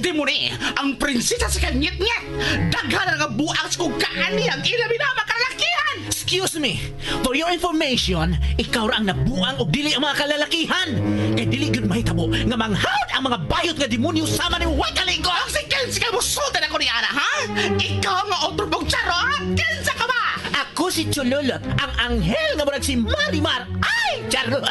Si Demone, ang prinsesa sa kanyit-nyet. Daghan nga buang sa kong kaani ang ilabi na makalakihan. Excuse me, for your information, ikaw ra ang nabuang og dili ang mga kalalakihan. Kay dili gyud mahitabo nga manghawd ang mga bayot nga demonyo sama ni way kalingo. Ang si Kensi ka musultan ako ni Ana, ha? Ikaw nga otro mong charot? Kinsa ka ba? Ako si Chululot, ang anghel nga murag si Marimar. Ay, charot!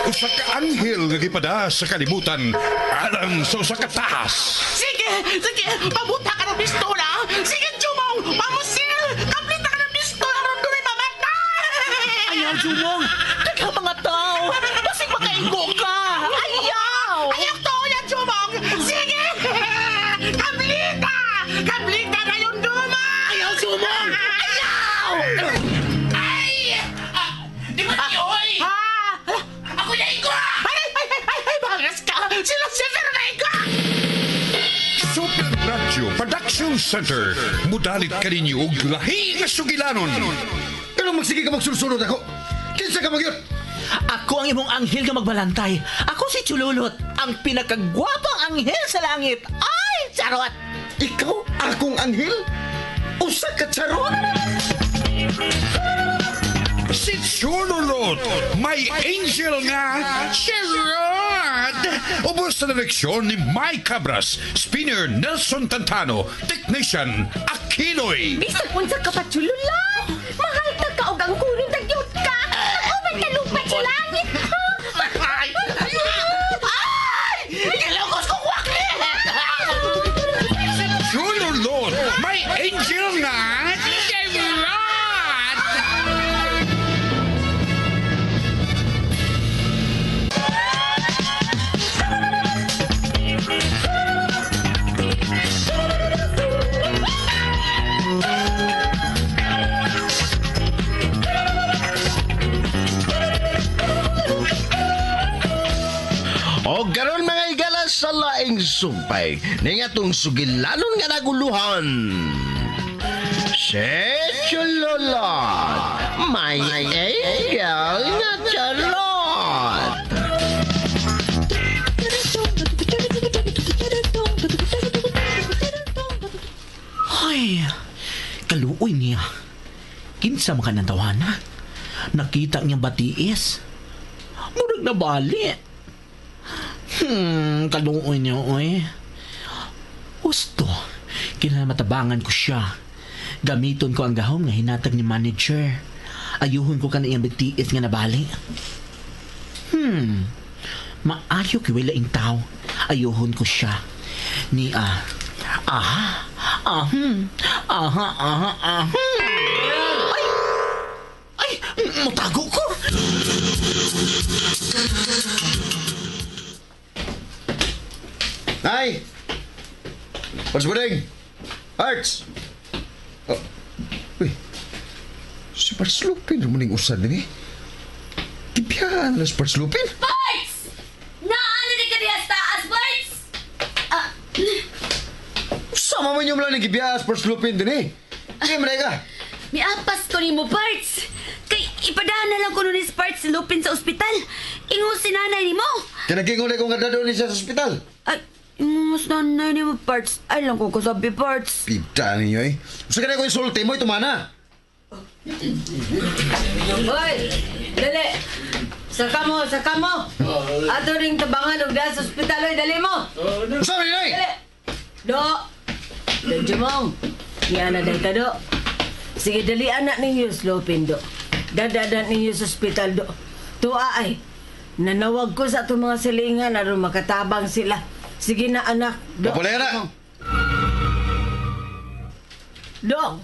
Usa ka anghel nga gipada sa kalibutan alang sa usa ka tahas. Sige, sige, pabuta ka ng pistola. Sige, Jumong, pamusil. Kaplita ka ng pistola aron dunay mamatay. Ayaw, Jumong! Daghang mga tao! Basig makaingo ka! Ayaw! Ayaw to, yan, Jumong. Sige, kaplita. Kaplita na yung duma. Ayaw, Jumong! Ayaw! Ay! Di ba oy? Ha? Ako na ingo! Ay, ay, ay, ay, ay, bangas ka! Sila Lucifer na ingo! Super Radio Production Center. Mudalit kaninyo og lahi nga sugilanon. Pero magsige ka magsulsunod ako. Kinsa ka magyot? Ako ang imong anghel nga magbalantay. Ako si Chululot, ang pinakagwapang anghel sa langit. Ay, charot! Ikaw akong anghel? Usa ka charot? Si Chululot, may angel nga charot! Ubos sa direksyon ni Mike Cabras, spinner Nelson Tantano, technician Aquinoy. Bisag unsa ka pa chululat. Mahal ta ka og ang kuron ta gyud ka. Uban ka lupat sa langit. Ay! Ay! Gilugos ko kwakli! Si Chululot, may angel nga charot! O garon mga igala sa laing sumpay, ning atong sugilanon nga naguluhan. Si Chululot, may angel nga charot. Ay, kaluoy niya. Kinsa man ka ng tawana? Nakita niyang batiis. Murag na bali. Kaluoy niya, oy. Gusto, kinamatabangan ko siya. Gamiton ko ang gahom nga hinatag ni manager. Ayuhon ko ka na iyang batiis nga nabali. Maayo kay wala ing tao. Ayuhon ko siya. Ni aha, aha, aha, aha, aha. Ay! Ay! Mutago ko! Nay! Parts Buding! Arts! Oh. Uy, si Parts Lupin mo ning usad din eh. Gibiyaan na si Parts Lupin. Parts! Naano ni ka diha sa taas, Parts? Ah, Sama man yung lang ni gibiyaan si Parts Lupin din eh. Siyempre ka. Miapas ko nimo, Parts. Kay ipadaan na lang ko ni Parts Lupin sa ospital. Ingon si nanay nimo. Kinagingon na kong nga dadon niya sa ospital. Ay, ingon si nanay nimo, Parts. Ay lang ko kasabi, Parts. Pida ninyo eh. Usa ka na ko insulti mo, itumana. Hoy, dali. Saka mo, saka mo. Ato ring tabangan og dahil sa ospital, oy, dali mo. Usa man ninyo eh! Dali. Do. Do Jumong. Yan na dahil do. Sige, dali anak ninyo, Lupin, do. Dadada ninyo sa ospital, do. Tuwa ay. Nanawag ko sa itong mga silingan aron makatabang sila. Sige na, anak. Do. Kapolera! Do.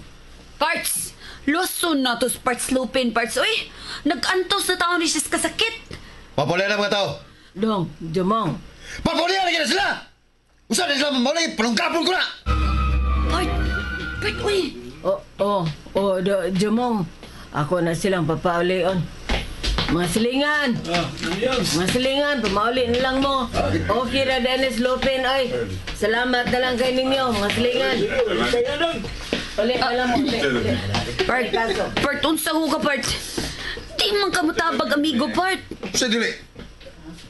Parts! Luson na to Parts Lupin, Parts. Uy, nag-antos na taon ni siya sa kasakit. Papolera mga tao! Dong, Jumong. Papolera na sila! Usa na sila maulay, palunggapon ko na! Part, Part, uy. Oh, oh, do, Jumong. Ako na silang papaulion. Mga silingan. Mga silingan, pamauli na lang mo. Okay ra, Dennis Lupin, oy. Salamat na lang kay ninyo, mga silingan. Uli na lang mo, uli, uli. Part, Part, unsa ko ka, Part? Di man ka mutabag, amigo, Part. Sa dili.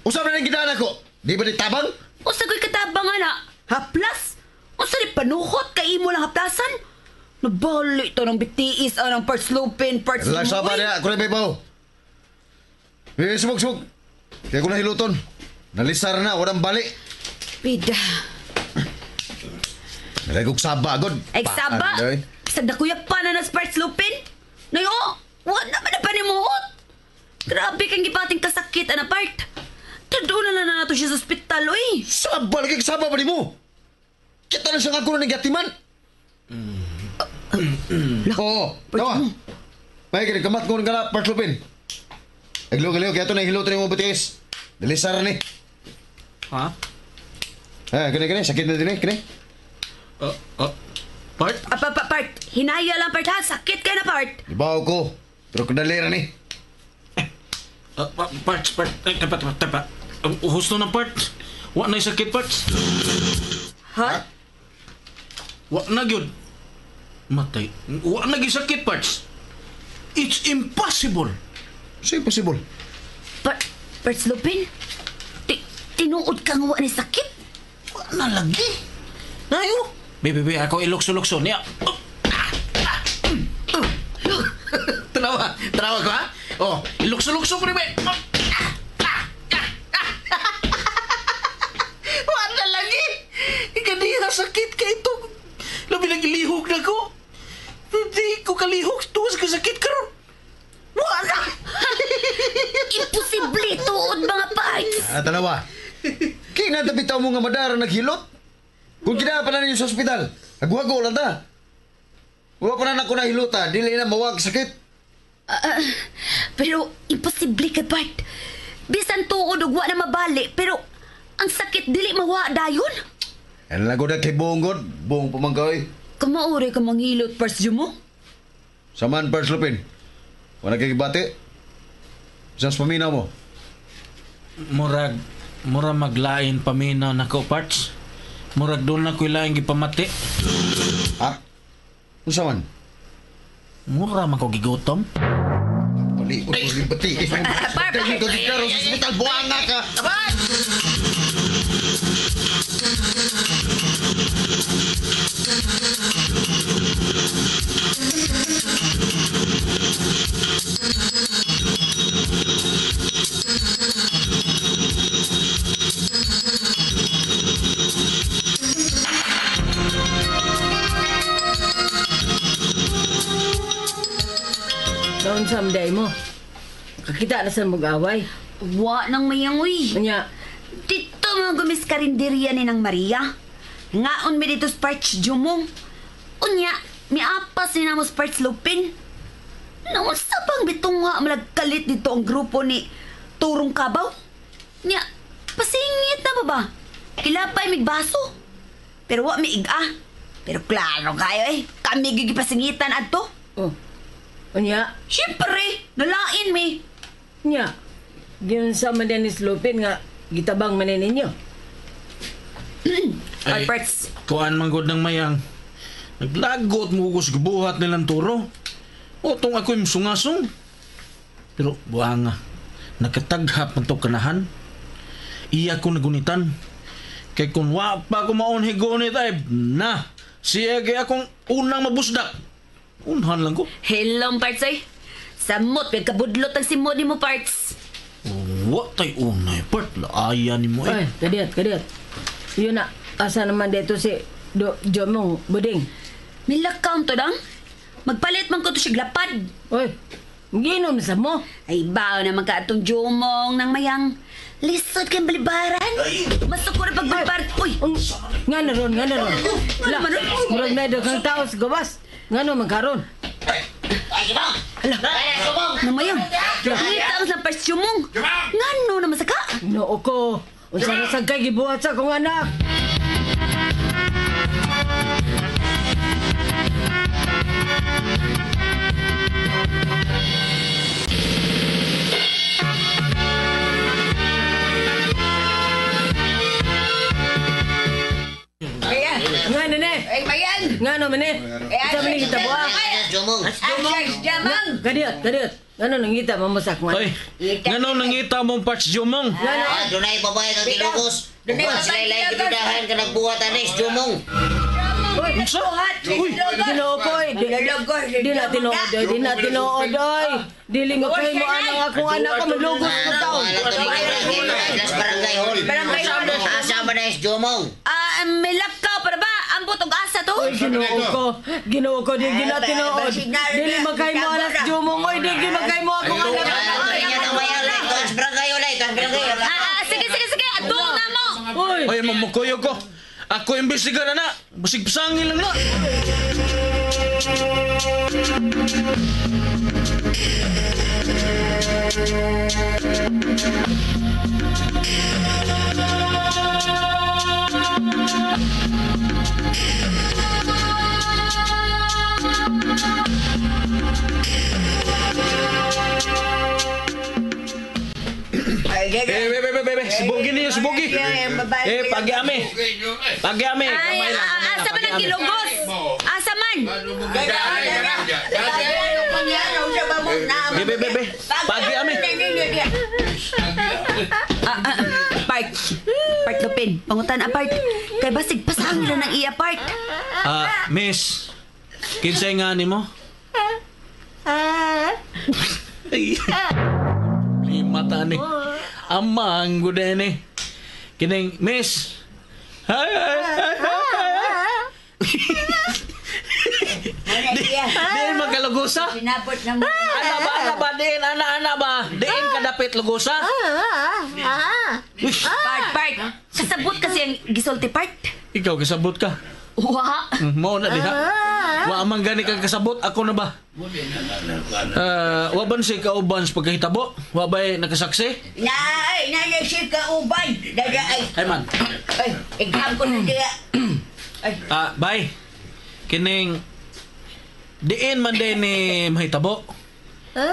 Usa na ning gidaan ako. Di ba di tabang? Usa ko'y katabang ana. Haplas? Usa ni panuhot kay imo lang haplasan? Nabali to ng bitiis anang Parts Lupin, Parts Relax sa pa niya, ako na babaw. Eh, sumog, sumog. Kaya ko na hiluton. Nalisar na, walang bali. Pida. Nalagog saba, agad. Ay, saba. Sa dakuya pa na nas Parts Lupin. Nayo, wala naman na panimuot. Grabe kang gipating kasakit, ana part. Taduna na nato siya sa ospital, oy. Saba, lagi saba pa ni mo. Kita na siyang ako na nagyatiman. Oo, tawa. May kini kamat ko nga Parts Lupin. Agliw, kaya ito na hiluton ni mo batiis. Nalisar ni. Ha? Eh, kini, sakit na din eh, kini. Part? Part. Hinaya lang, part, ha? Sakit ka na, part. Ibaw ko. Pero kadalira ni. Parts, part. Ay, tapa. Husto ng part. Wa na sakit, parts. Ha? Wa na gyud. Matay. Wa na gyud sakit, parts. It's impossible. It's impossible. Parts Lupin? Tinuod ka nga wa ni sakit? Wa na lagi. Nayo. Bebe, ako ilukso-lukso niya. Tanawa. Tanawa ko, ha? Oh, ilukso-lukso ko ni be. Wa na lagi. Ikaniya sakit ka ito. Labi lang ilihok na ko. Hindi ko kalihok. Tuwas ka sakit karon. Wala! Imposible tuod mga parts. Ah, tanawa. Kinata bitaw mo nga madara naghilot. Kung kinapa na ninyo sa ospital, agwago lang ta. Wa pa na nako nahilota, dili na mawag sakit. Pero imposible kay Bart. Bisan tuod og wa na mabali, pero ang sakit dili mawa dayon. Ano lang ko na kay Bonggod, buong pamangkay. Kamauri ka manghilot, Parts Jumo. Saman, Parts Lupin. Wala kay gibati. Sa paminaw mo. Murag maglain paminaw nako, Parts. Murag doon na ko'y laing gipamati. Ha? Unsa man? Mura man ko gigutom. Bali, ko yung bati. Dahil ko dito sa ospital, buwanga ka! Noon sa amday mo. Kakita na sa mag-away. Wa nang mayang uy. Unya, Dito mga gumis karinderya ni nang Maria. Ngaon mi dito sa Parts Jumong. Unya, miapas ni namo sa Parts Lupin. Naunsa pang bitong nga malagkalit dito ang grupo ni Turong Kabaw? Nya, pasingit na ba ba? Kilapay migbaso. Pero wa mi iga. Pero klaro kayo eh. Kami gigipasingitan adto. oh. Unya, Siyempre, nalain mi. unya. Giunsa man din ni Lupin nga gitabang man ninyo. Ay, Parts. Kuan man gud ng mayang. Naglagot mo ko sa gibuhat nilang turo. Otong ako'y sungasong. Pero buanga, nakataghap man to kanahan. Iya ko nagunitan. Kay kung wa pa ko maon higunit ay na. Siya kay akong unang mabusdak. Unhan lang ko. Hello, Parts ay. Samot, may kabudlot ang simod ni mo, Parts. Wa tay unay part laaya ni mo Ay, eh. kadiyat, kadiyat. Yun na, asa naman dito si Do Jomong Buding. Milakaw to dang. Magpalit man ko to siya lapad. Oy, ginom sa mo. Ay, bao naman ka atong Jumong ng mayang. Lisod kang balibaran. Masuk ko na pagbalibar. Uy, Nga na ron, nga na ron. Nga naman ron. Murag na daghang tao sa gawas. Nga no, magkaroon. Ala, namayang. Ngita ang sa Parts Jumong. Nga no naman sa ka. Noo ko. Unsa na sad kay gibuhat sa akong anak. Nga na ne. Ay, Mayan! Ngano man eh? Unsa man ni hitabo ah? Jumong. Jamang. Kadiot, kadiot. Ngano nangita mo sa akong Oy, ngano nangita mong Parts Jumong? Ah, dunay babae nga gilugos. Uban sila ilay gidudahan ka nagbuhat anis, Jumong. Unsa? Uy, Ginoo ko oy. Di na tinuod oy, di na tinuod oy. Dili mo kay mo anang akong anak ko malugos ko taon. Las barangay hall. Barangay hall. Asa man na is Jumong? Ah, may lakaw para ba? Ambot og asa to? Oy, Ginoo ko, di gina tinuod. Dili makay mo anak Jumong oy, di gid makay mo akong anak. Barangay hall, barangay hall. Ah, sige sige sige, adto na mo. Oy, Oy, mamukuyo ko. Ako imbestiga na na. Basig pasangil lang na. Eh, be, be, be, be. Subugi niyo, subugi. Eh, pagiami. Pagiami. Ay, Kamay lang, kamay lang, asa man ang pagiami. gilugos? Asa man? Be, be, be, be. Pagiami. Part. Part Lupin. Pangutan apart. Kay basig pasangil na ng iya part. Ah, miss. Kinsay nga ni mo? Ay. Lima ta ni. Amang gud ni. Kining miss. Ay, ay, ay, ay, ay. Diin magkalugosa? Sinabot na mo. Ana ba, ana ba, diin, ana, ana ba? Diin kadapit lugosa? Uy, Part, part. Kasabot kasi ang gisulti part. ikaw kasabot ka. Wa. Mao na diha. Wa man gani kang kasabot, ako na ba? Wa ban si kauban sa pagkahitabo? Wa ba'y nakasaksi? Naay, naay si kauban. Dada ay, Ay man. ay, igham ko na diya. Ah, bay. Kining diin man din ni mahitabo.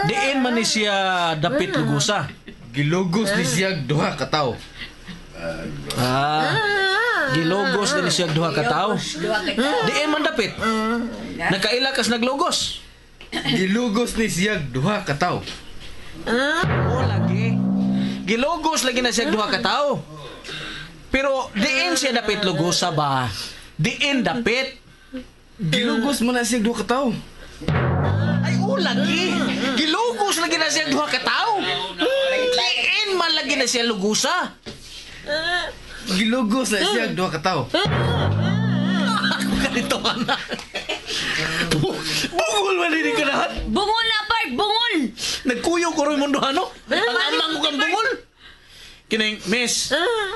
Diin man ni siya dapit lugusa. Gilugos ni siya duha ka tawo. Ah. Gilugos na ni siya duha ka tawo. Duha ka tawo. Diin man dapit. Nakaila kas naglugos. Gilugos ni siya duha ka tawo. O lagi. Gilugos lagi na siya duha ka tawo. Pero diin siya dapit lugusa ba? Diin dapit. Gilugos mo na siya duha ka tawo. Ay, o lagi. Gilugos lagi na siya duha ka tawo. Diin man lagi na siya lugusa. Gilugos na siya duha ka tawo. Ako ganito anak. Bungol man din ka lahat. Bungol na part, bungol. Nagkuyo ko rin mundo ano. Ang amang ko kang bungol. Kining, miss,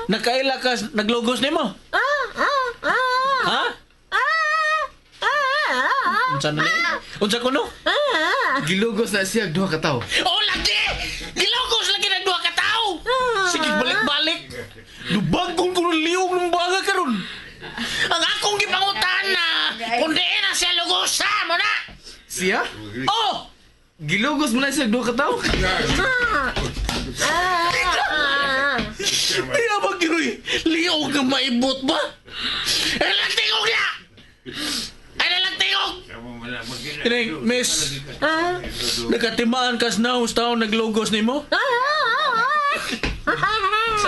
nakaila ka naglugos nimo? Ha? Unsa na ni? Unsa kuno? Gilugos na siya duha ka tawo. Oh, lagi! Gilugos lagi nag duha ka tawo. Sige, balik-balik. Lubagong ko ng liog ng baga karon. Ang akong gipangutan na kung diin na siya lugosa mo na. Siya? Oh! Gilugos mo na siya duha ka tawo. Kaya ba, Giroy? Liog nga maibot ba? Ay lang tingog niya. Ay lang tingog. Kining, miss, nakatimaan kas na sa taon naglugos nimo?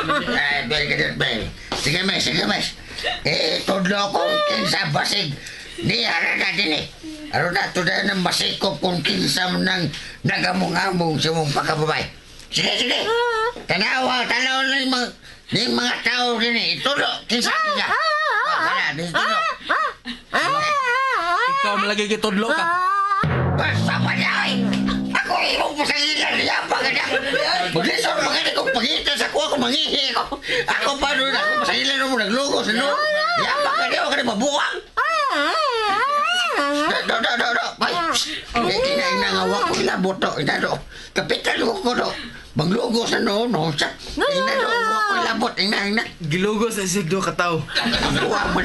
Ay, Bel, ganun, Bel. Sige, mes, sige, mes. Eh, tudlo kong kinsa basig. Ni, ara na din eh. Aron na, tuda ng masikop kung kinsa nang nagamong-among sa mong pagkababay. Sige, sige. Tanawa, tanawa na yung mga tao din eh. Itulo, kinsa, kinsa. Wala, itulo. Ikaw malagi gitudlo ka. Basta pa niya eh. Ako imong pasangilan niya pa kanya. Maglisod pa kanya kung pangita sa kuha ko mangihi ko. Ako pa doon ako pasangilan mo naglugos no. Ya pa kanya ako kanya mabuwang. Do do do do. Bay. Ina ina nga wa ko ila boto ina do. Kapitan ko ko do. Manglugos na no no sa. Ina do wa ko ilabot ina ina. Gilugos na siya duha ka tawo. Buwang mo.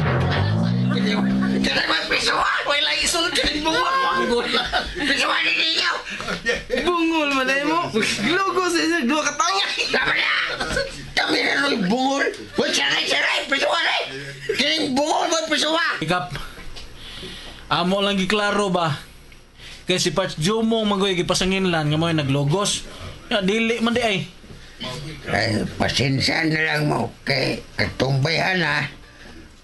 Kaya may pisuan. Wala isulti mo. Pisuan ninyo. Bungol man ay mo. Gilugos na siya duha ka tawo. Tama na! Kami na no'y bungol! Uy, saray, saray! Pisuwa na! Kining bungol mo, pisuwa! Ikap. Amo lang giklaro ba? Kay si Parts Jumong magoy gipasanginlan nga mo'y naglogos. Ya, dili man di ay. Ay, pasensya na lang mo kay katumbayhan ha.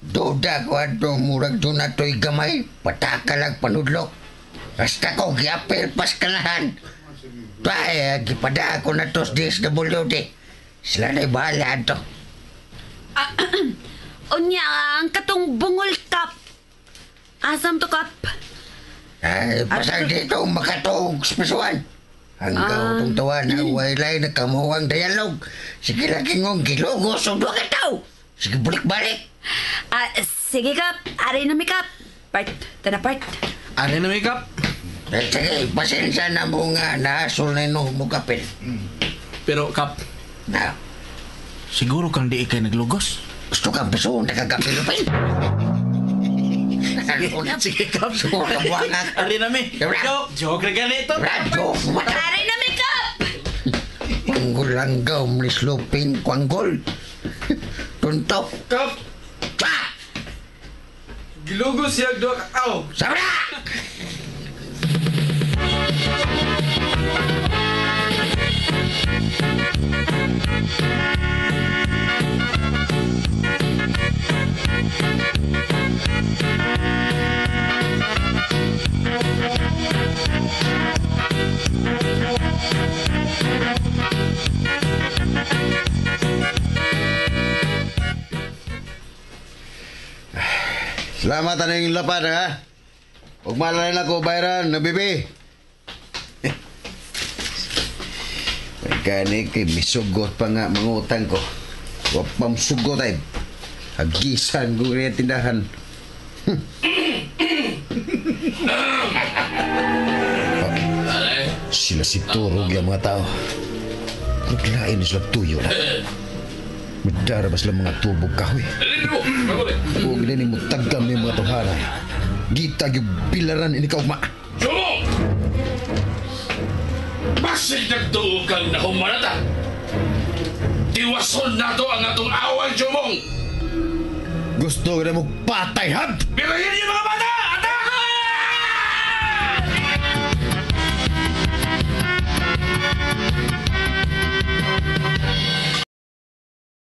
Duda ko ato murag doon na to'y gamay, patakalag panudlok. Basta ko giapil pas kanahan. Ay, gipada ako na to sa DSWD. Sila na'y bahala ato. Unya, ang katong bungol kap. Asam to kap? Ay, pasang dito makatuog spisuan. Hanggang utong tawa na walay nakamuwang dialog. Sige lagi ngong gilugos o duha ka tao. Sige balik-balik. Ah, sige kap, ari na mi kap. Part, tana part. Ari na mi kap. Eh, sige, pasensya na mo nga naasol na ino mo kapil. Pero kap, Na, siguro kang di ikay naglugos. gusto kang piso, nakagapil-pil. Sige kap. Siguro ka buwangan. Ari na mi. Joke, joke na ganito. Radyo, mata. Ari na mi kap! Panggulanggaw, mlislupin, kwanggol. Tuntok. Kap! Ah! Gilugos siya duha ka aw. Sabra! Salamat aning lapad ha. Huwag malay na ko bayaran na bibi. May gani kay misugot pa nga mangutang ko. Wa pa masugot ay. Hagisan ko rin tindahan. Sila si Turog yung mga tao. Naglain na sila tuyo na. Madara ba sila mga tubog kahoy? Huwag na ni mo tagam ni mga tuhara. Gitag yung bilaran ini kaugma. Jumong! Basig nagtuo kang nahumanata. Tiwason nato ang atong away, Jumong! Gusto ka na mo patay, ha? Birahin niyo mga bata!